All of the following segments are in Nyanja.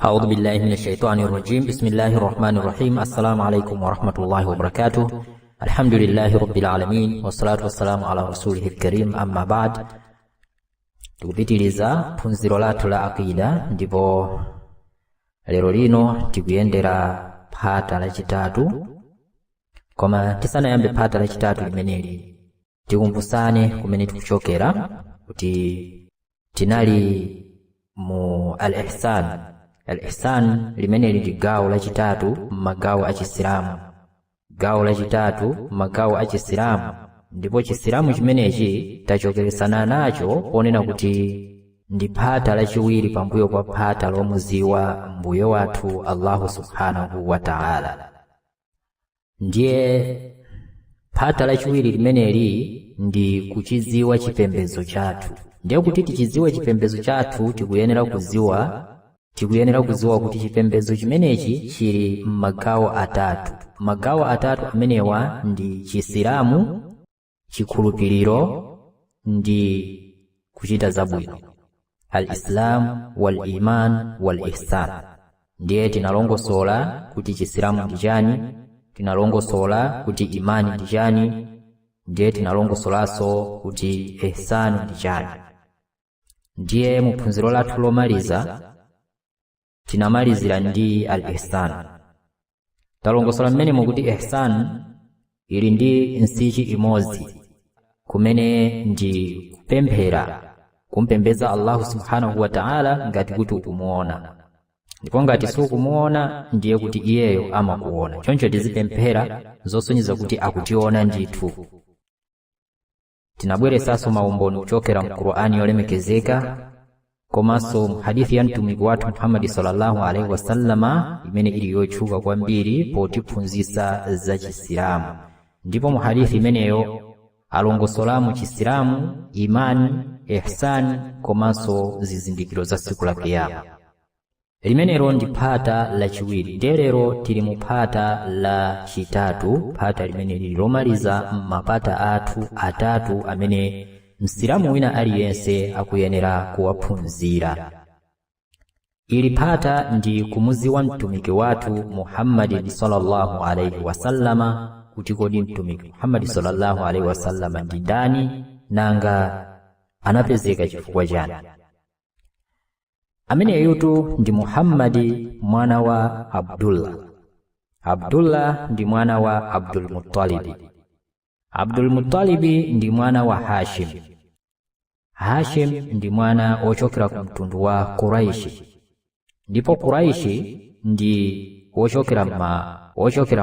أعوذ بالله من الشيطان الرجيم. بسم الله الرحمن الرحيم. السلام عليكم ورحمة الله وبركاته. الحمد لله رب العالمين والصلاة والسلام على رسوله الكريم. أما بعد، tikupitiliza phunziro lathu la aqida, ndipo lero lino tikuyendera phata lachitatu. Koma tisanayambe phata lachitatu limeneli, tikumbusane kumene tikuchokera, kuti tinali mu al-ihsan. Al-ihsan limeneli ndi gawo lachitatu m'magawo a Chisilamu, gawo lachitatu m'magawo a Chisilamu. Ndipo Chisilamu chimenechi tachokeresana nacho ponena kuti ndi phata lachiwiri pambuyo pa phata lomuziwa mbuye wathu Allahu subhanahu wa ta'ala. Ndiye phata lachiwiri limeneli ndi kuchidziwa chipembedzo chathu. Ndiye kuti tichidziwe chipembedzo chathu, tikuyenera kuziwa kuti chipembedzo chimenechi chili m'magawo atatu. Magawo atatu amenewa ndi Chisilamu, chikhulupiriro ndi kuchita zabwino, al-islam wal-iman wal-ihsan. Ndiye tinalongosola kuti Chisilamu ndi chani, tinalongosola kuti imani ndi chani, ndiye tinalongosolanso kuti ihsan ndi chani. Ndiye mu phunziro lathu lomaliza tinamalizira ndi al-ihsan. Talongosola mmene mukuti ihsan ili ndi nsichi imodzi, kumene ndi kupemphera, kumpembedza Allahu subhanahu wa ta'ala ngati kuti ukumuona, ndipo ngati sukumuona, ndiye kuti iyeyo amakuona. Choncho tizipemphera zosonyeza kuti akutiona ndithu. Tinabweresanso maumboni kuchokera mu Qur'ani yolemekezeka komanso hadithi ya mtumiki wathu Muhammadi sallallahu alaihi wasallama, imene ili yotchuka kwambiri potiphunzitsa za Chisilamu. Ndipo mu hadithi imeneyo alongosolamu Chisilamu, imani, ihsani komanso zizindikiro za tsiku la Kiyama. Limenelo ndi phata lachiwiri. Ndiye lero tili mu phata la chitatu, phata limene lili lomaliza m'mapata athu atatu amene Msilamu wina aliyense akuyenera kuwaphunzira. Ili phata ndi kumuziwa mtumiki wathu Muhammadin sallallahu alaihi wasallama, kuti kodi mtumiki Muhammadi sallallahu alaihi wasallama ndi ndani, nanga anapezeka chifukwa chani? Ameneyutu ndi Muhammadi mwana wa Abdullah. Abdullah ndi mwana wa Abdulmuttalibi. Abdulmuttalibi ndi mwana wa Hashim. Hashim ndi mwana wochokera ku mtundu wa Quraishi, ndipo Quraishi ndi wochokera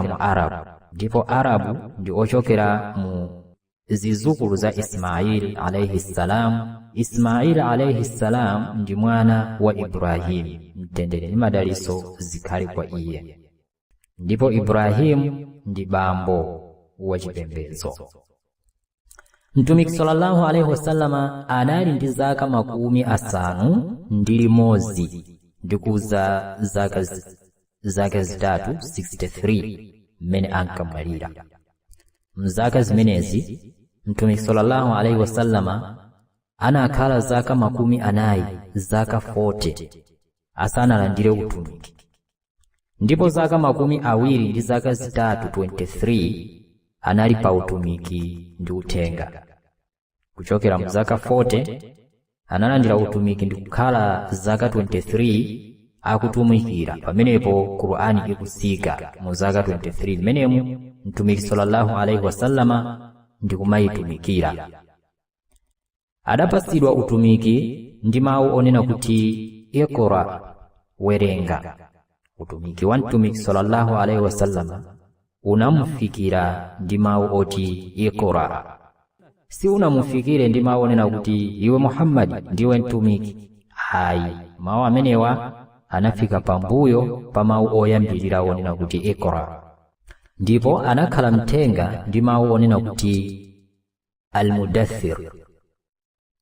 mu Arabu, ndipo Arabu ndi ochokera mu zizukulu za Ismail alayhi salam. Ismail alayhi salam ndi mwana wa Ibrahim, mtendere ndi madalitso zikhale kwa iye, ndipo Ibrahimu ndi bambo wa chipembedzo. Mtumiki sallallahu alaihi wasallama anali ndi zaka 61 ndikuza zaka 3, 63, mmene ankamwalira. Mzaka zimenezi mtumiki sallallahu alaihi wasallama anakhala zaka 40, zaka 40, asanalandire utumiki, ndipo zaka 23, 23, anali pa utumiki ndi uthenga. Kuchokera mu zaka 40 analandira utumiki ndi kukhala zaka 23 akutumikira. Pamenepo Qur'ani ikutsika mu zaka 23 limenemu mtumiki sallallahu alaihi wasallama ndikumayitumikira. Adapatsidwa utumiki ndi mawu onena kuti iqra, werenga. Utumiki wa mtumiki sallallahu alaihi wasallama unamufikira ndi mawu oti iqra, si unamufikire ndi mawu onena kuti iwe Muhammadi, ndiwe mtumiki, ayi. Mawu amenewa anafika pambuyo pa mawu oyambirira onena kuti iqra, ndipo anakhala mthenga ndi mawu onena kuti almudathir,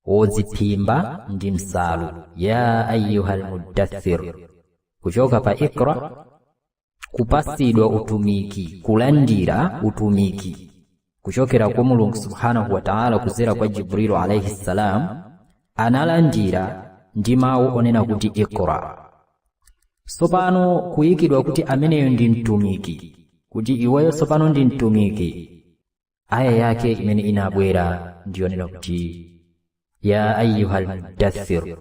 wodziphimba ndi msalu, ya ayuha almudathir. Kuchoka pa iqra, kupasidwa utumiki, kulandira utumiki kuchokera kwa Mulungu subhanahu wa ta'ala kuzera kwa Jibrilu alayhi salam, analandira ndi mawu onena kuti iqra. Tsopano kuyikidwa kuti ameneyo ndi mtumiki, kuti iweyo tsopano ndi mtumiki, aya yake imene inabwera ndiyonena kuti ya ayyuhal muddathir.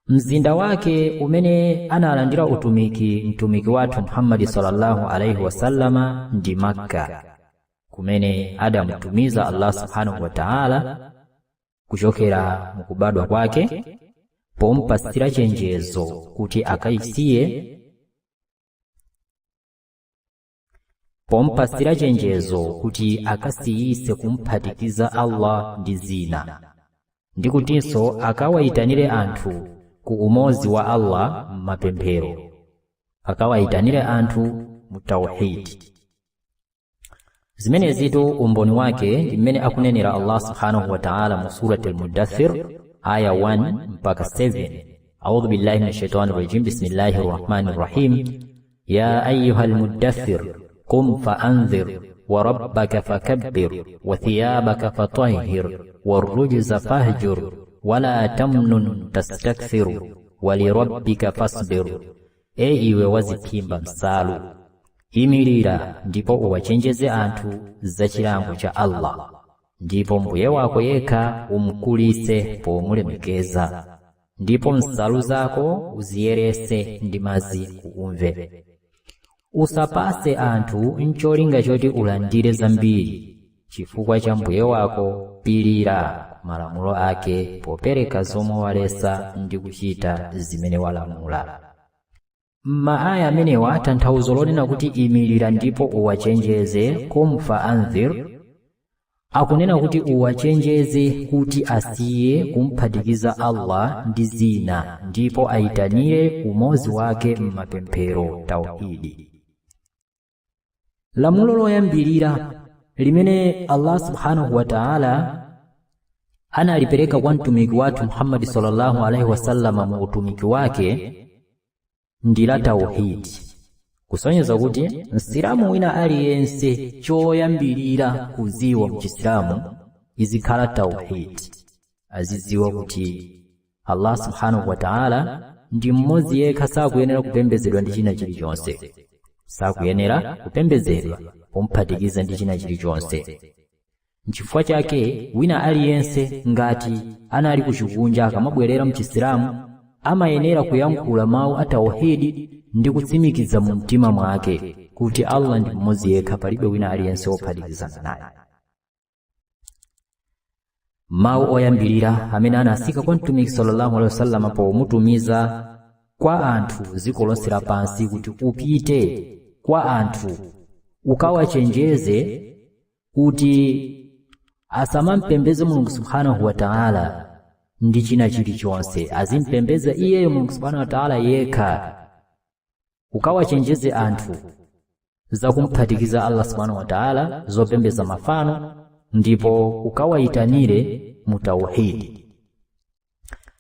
Mzinda wake umene analandira utumiki mtumiki wathu Muhammadi sallallahu alaihi wasallama ndi Makka, kumene adamutumiza Allah subhanahu wa ta'ala kuchokera mukubadwa kwake, pompasira chenjezo kuti akayisiye, pompasira chenjezo kuti akasiyise kumphatikiza Allah ndi zina, ndi kutinso akawayitanire anthu ku umozi wa Allah m'mapemphero, akawayitanire anthu mu tauhidi. Zimenezitu umboni wake ndi mmene akunenera Allah subhanahu wa ta'ala mu surati al-Muddathir aya 1 mpaka 7. A'udhu billahi minash shaitani rajim. Bismillahir rahmanir rahim. Ya ayyuhal muddathir qum fa'anzir wa rabbaka fakabbir wa thiyabaka fatahhir warrujza fahjur wala tamnun tastakthir wa lirabbika fasbir. E iwe waziphimba msalu, imirira ndipo uwachenjeze anthu za chilango cha Allah, ndipo mbuye wako yekha umkulise pomulemekeza, ndipo nsalu zako uziyerese ndi madzi kuumve. Usapase anthu ncholinga choti ulandire zambiri, chifukwa cha mbuye wako pilira malamulo ake popereka zomwe walesa ndi kuchita zimene walamula. M'maaya amenewa tanthauzo lonena kuti imirira ndipo uwachenjeze, qum fa'anzir, akunena kuti uwachenjeze kuti asiye kumphatikiza Allah ndi zina, ndipo ayitanire umozi wake m'mapemphero, tauhidi. Lamulo loyambirira limene Allah subhanahu wa ta'ala analipereka kwa mtumiki wathu Muhammad sallallahu alaihi wasallam mu utumiki wake ndi la tauhidi, kusonyeza kuti msilamu wina aliyense choyambirira kuziwa mchisilamu izikhala tauhidi, aziziwa kuti Allah subhanahu wa ta'ala ndi mmodzi yekha, sakuyenera kupembedzedwa ndi china chilichonse, sakuyenera kupembedzedwa pomphatikiza ndi china chilichonse. Nchifukwa chake wina aliyense ngati anali kuchikunja akamabwerera mchisilamu amayenera kuyankhula mawu a tauhidi ndi kutsimikiza mu mtima mwake kuti Allah ndi mmodzi yekha, palibe wina aliyense wophatikizana naye. Mawu oyambirira amene anasika kwa mtumiki sallallahu alaihi wasallam pomutumiza kwa anthu dziko lonse lapansi kuti upite kwa anthu ukawachenjeze kuti asamampembeze Mulungu subhanahu wa ta'ala ndi china chilichonse, azimpembeza iyeyo Mulungu subhanahu wa ta'ala yekha, ukawachenjeze anthu zakumphatikiza Allah subhanahu wa ta'ala zopembeza mafano, ndipo ukawayitanire mu tauhidi.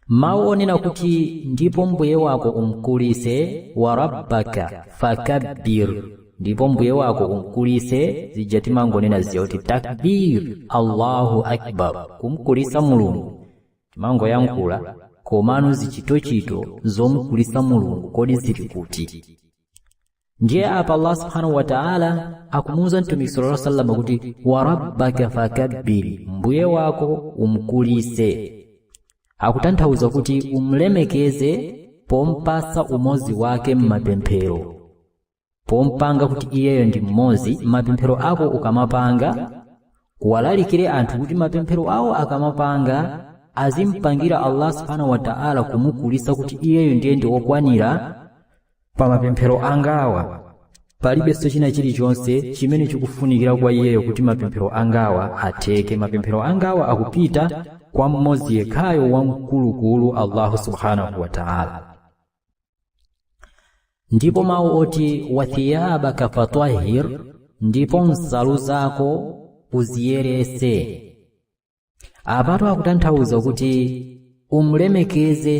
Mawu onena kuti ndipo mbuye wako umkulise, wa rabbaka fakabbir, ndipo mbuye wako umkulise, zija timangonena zija kuti takbir, Allahu akbar, kumkulisa Mulungu timangoyankhula, komano zichitochito zomkulisa Mulungu kodi zili kuti? Ndiye apa Allah subhanahu wa ta'ala akumuuza mtumiki sallallahu alaihi wasallam kuti wa rabbaka fakabbir, mbuye wako umkulise, akutanthauza kuti umlemekeze pompasa umozi wake m'mapemphero, pompanga kuti iyeyo ndi mmozi. Mapemphero ako ukamapanga kuwalalikire anthu kuti mapemphero awo akamapanga azimpangira Allah subhanahu wa ta'ala kumukulisa kuti iyeyo ndiye ndi wokwanira pa mapemphero angawa, palibenso china chilichonse chimene chikufunikira kwa iyeyo kuti mapemphero angawa atheke. Mapemphero angawa akupita kwa mmodzi yekhayo wamkulukulu, Allahu subhanahu wa ta'ala. Ndipo mawu oti wathiyabaka fatahir, ndipo nsalu zako uziyerese, apatu akutanthauza kuti umlemekeze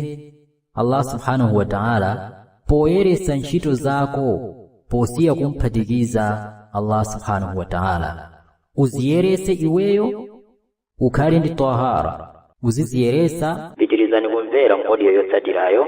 Allah subhanahu wa ta'ala poyeresa ntchito zako, posiya kumphatikiza Allah subhanahu wa ta'ala. Uziyerese iweyo, ukhale ndi tahara, uziziyeresa. Pitirizani kumvera audio yotsatirayo.